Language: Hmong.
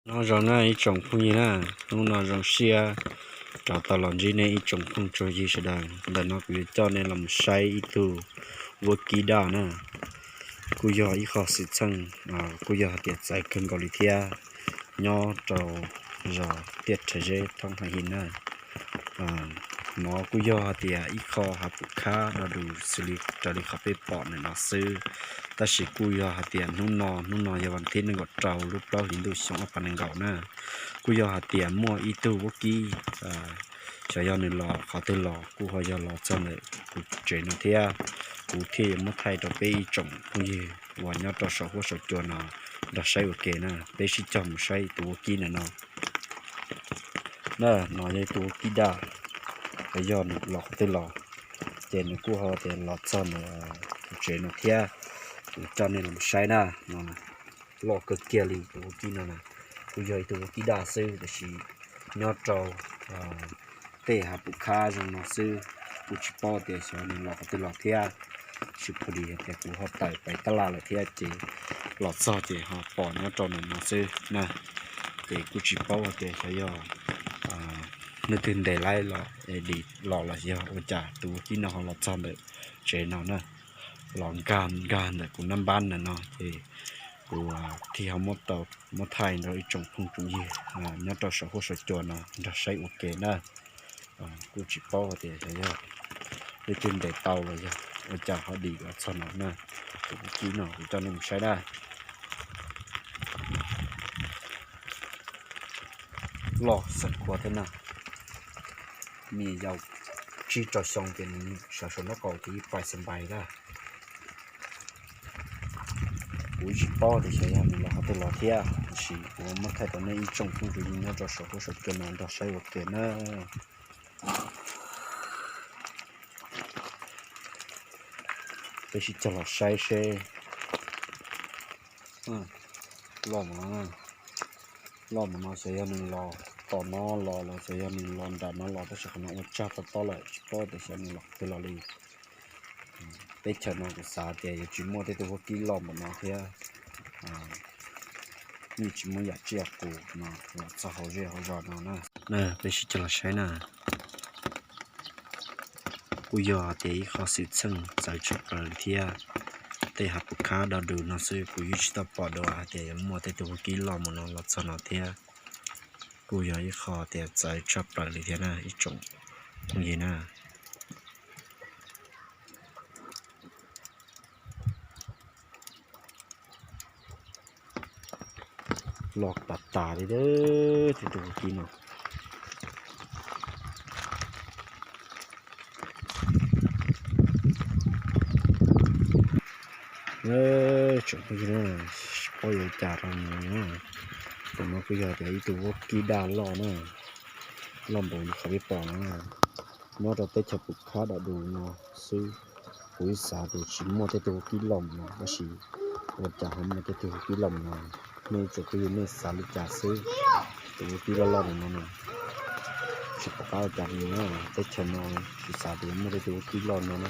Nyob zoo na ib tsoom phooj ywg na, hnub no zoo siab rov tau los ntsib nej ib tsoom phooj tsoom ywg sawv daws. Ntawm no kuv yuav coj nej los saib ib tug vaub kib daj na. Kuj yog ib qho xwm txheej kuj yog hais tias txawv kawg nkaus li thiab, nyob rau zos Tiaj Rhawv Zeb thoob Hais His na. No kuj yog hais tias ib qho hav pum khab do dus xws li raws li qhov peb pom ntawm no xwb. Tab sis kuj yog hais tias hnub no, hnub no yog vas thib nees nkaum rau lub plaub hlis ntuj xyoo ob phav nees nkaum na, kuj yog hais tias muaj ib tug vaub kib, xyov yog nws los qhov twg los, kuj ho yog los txog ntawm kuv tsev no thiab. Kuv thiaj yuav muab thaij rau peb ib tsoom phooj ywg uas nyob rau saum huab saum cua no nrog saib ua ke na. Peb sib cog mus saib tus vaub kib ntawm no. Na, no yog tus vaub kib daj, xyov yog nws los qhov twg los, ces nws kuj ho tias los txog ntawm kuv tsev no thiab. Kuv coj nej los saib na, no loj kawg kiag li tus vaub kib no na. Kuj yog ib tug vaub kib daj xwb, tiam sis nyob rau tej hav pum khab zoo no xwb, kuj tsis paub tias xyov nws los qhov twg los thiab. Tab sis pom li hais tias kuv ho tawm pais tab laj lawm thiab ces los txog ces ho pom nyob rau ntawm no xwb na. Ces kuj tsis paub hais tias xyov yog leej twg ntes laib los es dim los los yog ua cas tus vaub kib no ho los txog ntawm tsev no na, los nkag nkag ntawm kuv nab npab ntawm no ces kuv thiaj ho muab tau, muab thaij rau ib tsoom phooj tsoom ywg nyob rau saum huab saum cua no nrog saib ua ke na. Kuj tsis paub hais tias xyov yog leej twg ntes tau los yog ua cas ho dim los txog no na. Tus vaub kib no kuv coj nej mus saib na. Loj xeem khuav thiab na, me nyuam yaus tsib rau xyoo ces nws sawv saum nraub qaum ces ib pais xas npais lawm. Kuv tsis paub tias xyov yog nws los qhov twg los thiab, tiam sis kuv muab thaij rau nej ib tsoom phooj ywg nyob rau saum huab saum cua no nrog saib ua ke na. Peb sib cog los saib seb. Loj mus no, loj mus no xyov yog nws los tom no los los xyov yog nws los nram no los, tab sis qhov no ua tsag tob tob lawm, tsis paub tias xyov nws los qhov twg los li. Teb chaws no kuv xav tias yuav tsis muaj tej tug vaub kib loj npaum no thiab, yeej tsis muaj yam tsiaj qus no los txog hauv zej hauv zos no na. Peb sib cog los saib na. Kuj yog hais tias ib qho xwm txheej txawv tshaj plaws li thiab. Tej hav pum khab do dus no xwb, kuv yeej tsis tau pom dua hais tias yuav muaj tej tug vaub kib loj mus no los txog no thiab. Kuj yog ib qho tias txawv tshaj plaws li thiab na ib tsoom phooj ywg na. Loj tas tas li tej tug vaub kib no. Tsoom phooj ywg na, tsis paub yuav cas rau nws na. Tus no kuj yog tias ib tug vaub kib daj loj na, loj npaum li qhov peb pom no na. Nyob rau teb chaws pum khab do dus no xwb, kuv ib xav tias tsis muaj tej tug vaub kib loj mus no, tab sis ua cas ho muaj tej tug vaub kib loj mus no. Nej tsoom phooj ywg nej xav li cas xwb. Tus vaub kib loj loj ntawm no na, tsis pom qab ua cas li na. Teb chaws no kuv xav tias muaj tej tug vaub kib loj no na.